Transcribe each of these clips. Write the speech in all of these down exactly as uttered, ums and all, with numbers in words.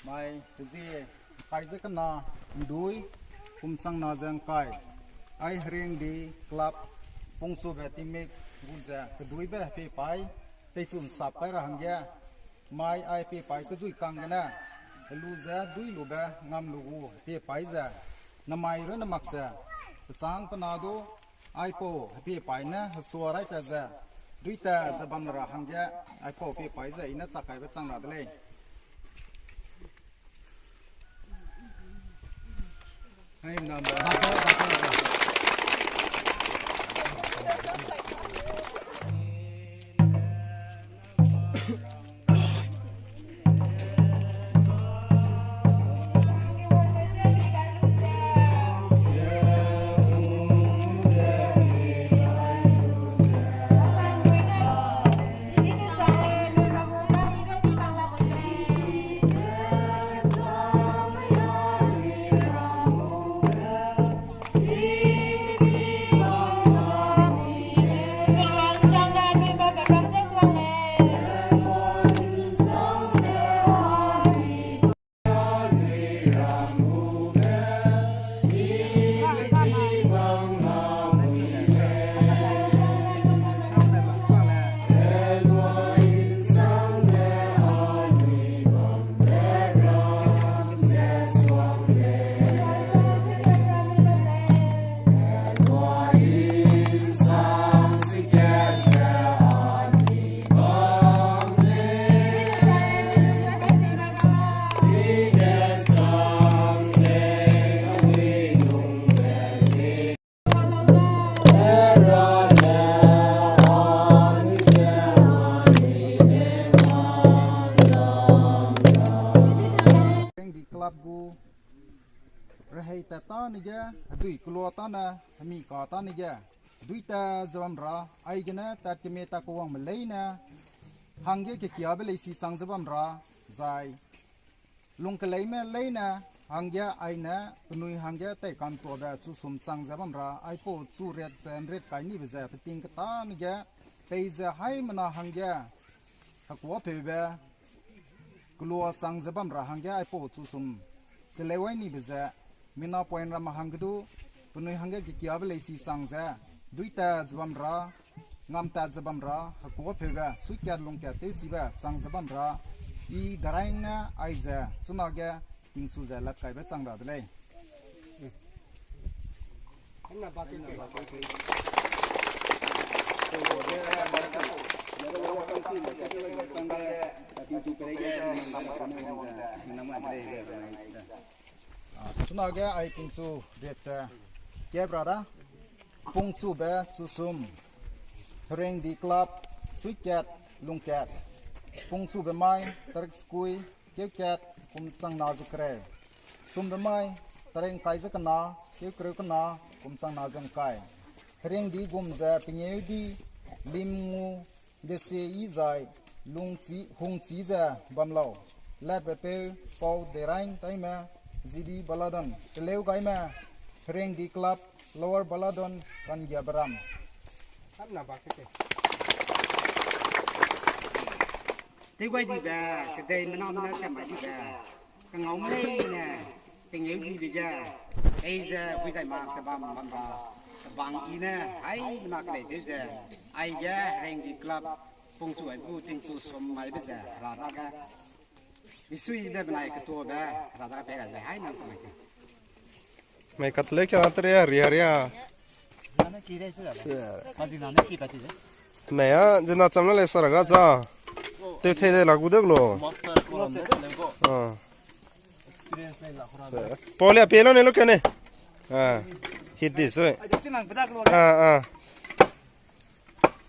Mai, zie, kai ze kena, ndui, kum chang na ze ngkai. Ai Heriangdi Club, Pungchube teammate gu ze, keduibe hepie pai, teichu nsap kai ra hangge, mai ai hepie pai kezui kang gene, helu ze dui lube ngam lu gu hepie pai ze, namai rune mak ze, pechâng pena du, aipau hepie pai ne hesua rai ta ze, dui ta ze bam ra hangge, aipau hepie pai ze i ne chak kaibe chang ra de lei. Heriangdi Club gu rehei tat tâne ge, hedui kelua tâne, hemi ka tâne ge, dui ta ze bam ra, aigene tat kemie ta kewangme leine, hangge kekiabe leisi chang ze bam ra, zai lungkeleime leine, hangge aine penui hangge teikantuabe chusum chang ze bam ra, aipau chu riat ze nriat kai nibe ze peting ketâne ge, peize haimena hangge, hekuâpeube, kelua chang ze bam ra hangge aipau chusum, teleu ai nibe ze, mina point ramme hangge du, penui hangge kekiabe leisi chang ze, dui ta ze bam ra, ngam tat ze bam ra, hekuâpeube, suikat lungkat tewchibe chang ze bam ra, i daraing ne aize, chunage, tingchu ze latkaibe chang ra de lei. Chunage ai tingchu riat ze, kebra da, Pungchube chusum, Heriangdi Club, suikat, lungkat, Pungchube mai, tarik sekui, keukat, kum chang na ze kereu. Sumbe mai, tarik ngkai ze kena, keukereu kena, kum chang na ze ngkai. Heriangdi gum ze pengêudi, lim ngu, desie i zai, lungchi, hungchi ze bam lau. Latbepeu, pau derain taime, G B Baladon, teleu gaime, Heriangdi Club, Lower Baladon, Kangia Beram. Tewgai dibe, kedei menam ne siam mai dibe, kangau mei ne, pengêudibe ge, ei ze hui zai mak ze bam bam ba, bang i ne, haimena kelei tew ze, aige Heriangdi Club, Pungchu ai gu tingchu sum maibe ze, ra dage, misuibe benai ketuabe, ra dage pei ra ze, hai nang tumai ke. Mai kat le kia tere ria ria. Nane ki dei tu da. Ka zina ne ki pa ti de. Mai a, zina cham na le sara ga cha. Te the de la gu de lo. Master ko ne le go. Ah. Experience le la khora. Pole a pelo ne lo kene. Ah. Hit this, oi. Ai, de nang pedak lo. Ah, ah.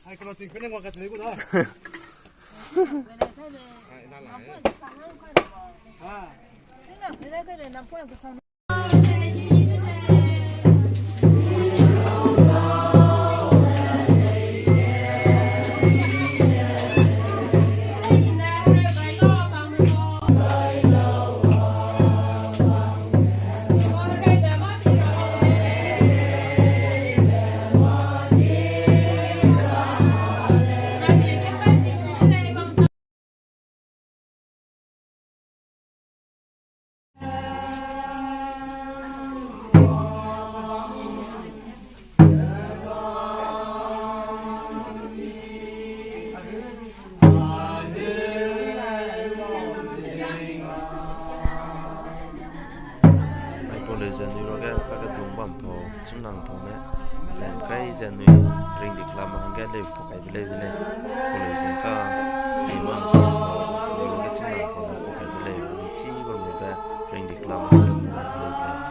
Ai, ko ting pene ngwa kat le go da. Ah. Ze anui ruage kakadung bam pau, chîngnang pau ne, lem kai ze anui ring di kela ma hangge leu pau kaibe leu de lei. Pau leu ze ka, di ma, anui ruage chîngnang pau ne pau kaibe lei, anui chî bam leu de, ring di kela ma hangge pau kaibe leu de lei.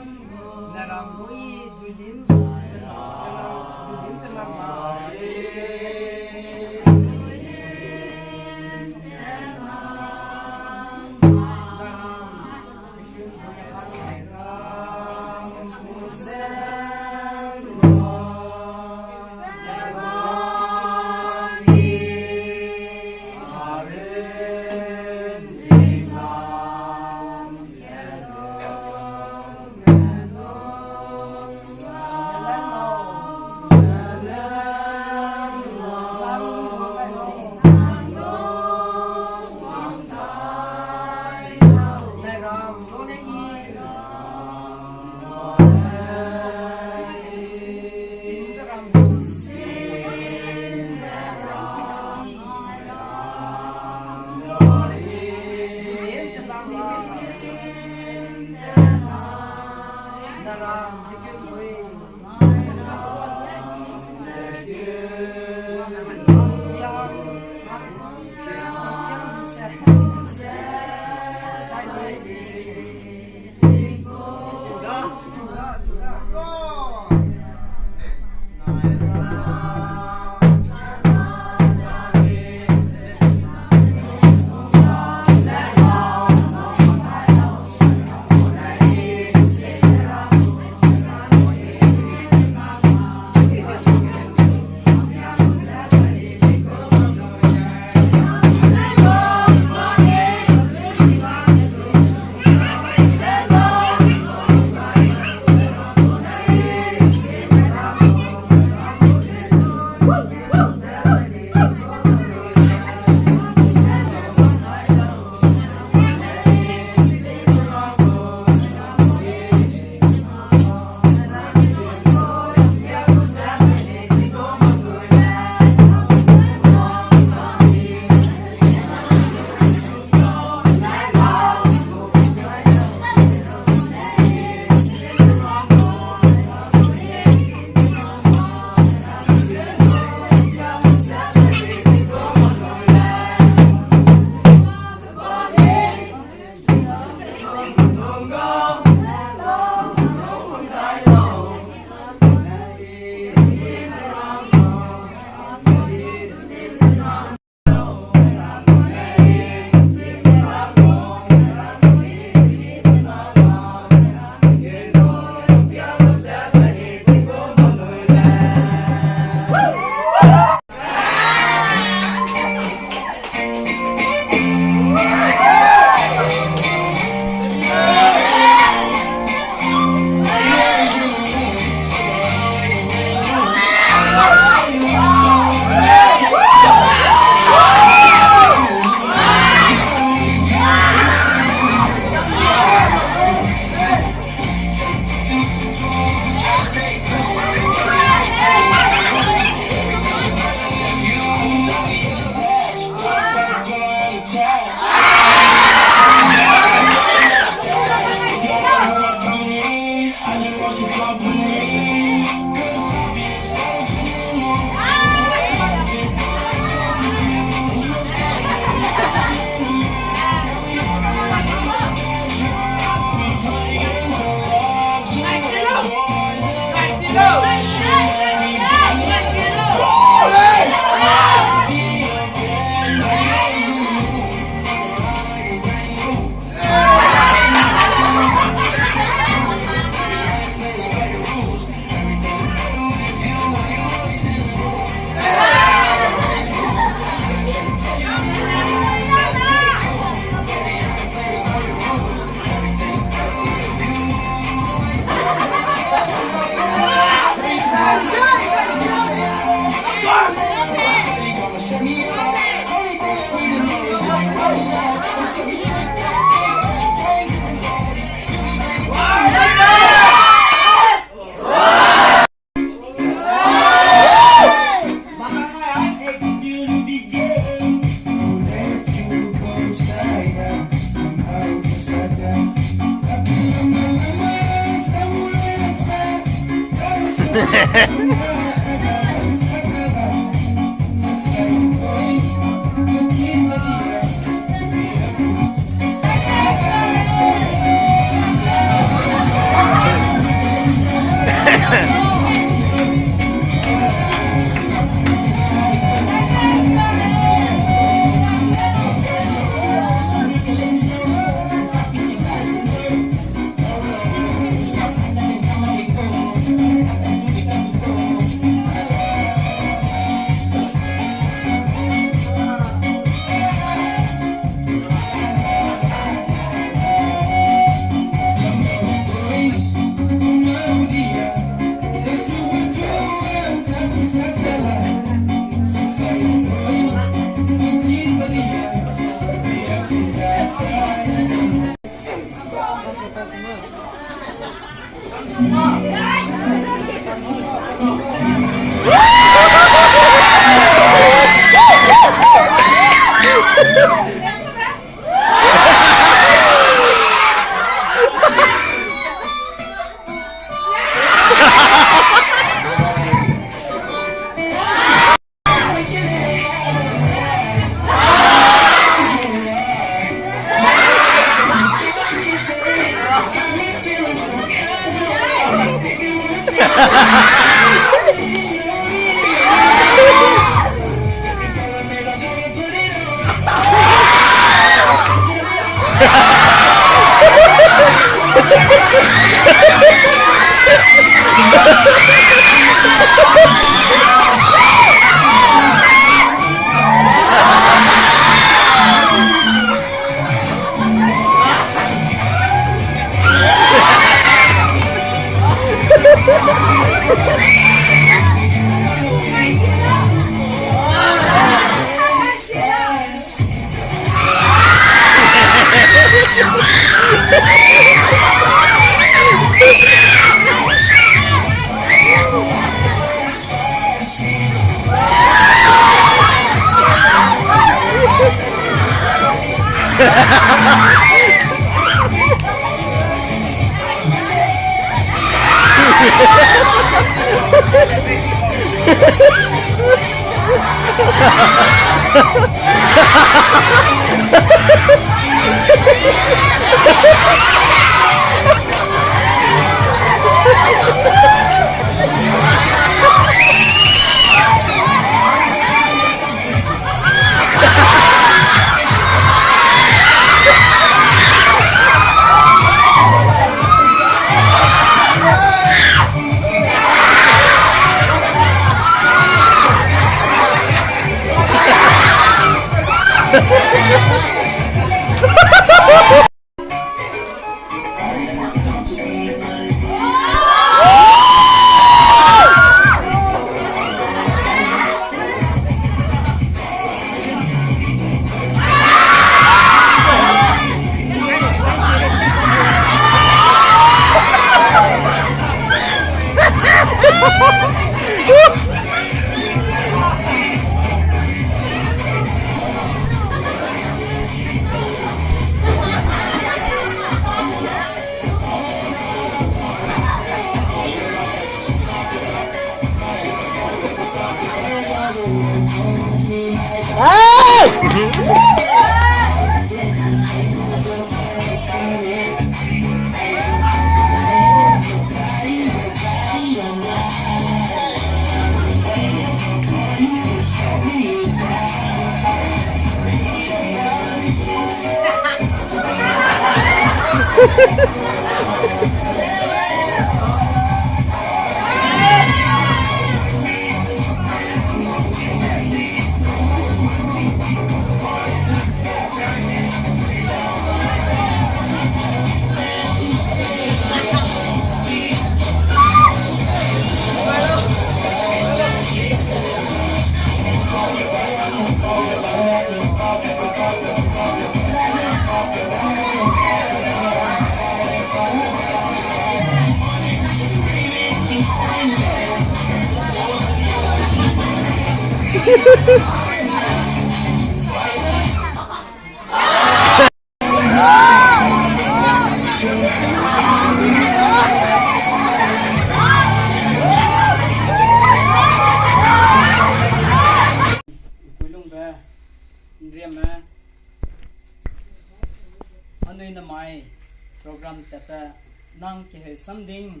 Nang keheu samding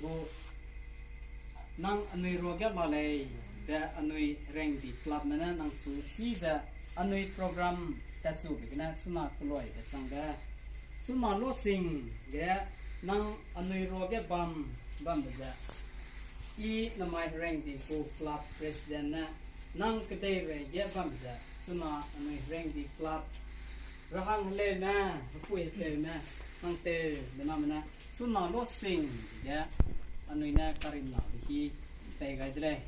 gu nang anui ruage la lei be anui Rengdi Clubme ne nang chu si ze anui program tatchube gene chuna keloibe changbe. Chuna losing ge nang anui ruage bam, bambe ze I namai Rengdi gu club president ne nang kedeireige bam ze chuna anui Rengdi Club rahang heleume, hepui heteume, nang tew bename ne chuna losing ge anui ne karimnabe hi pei gai de lei.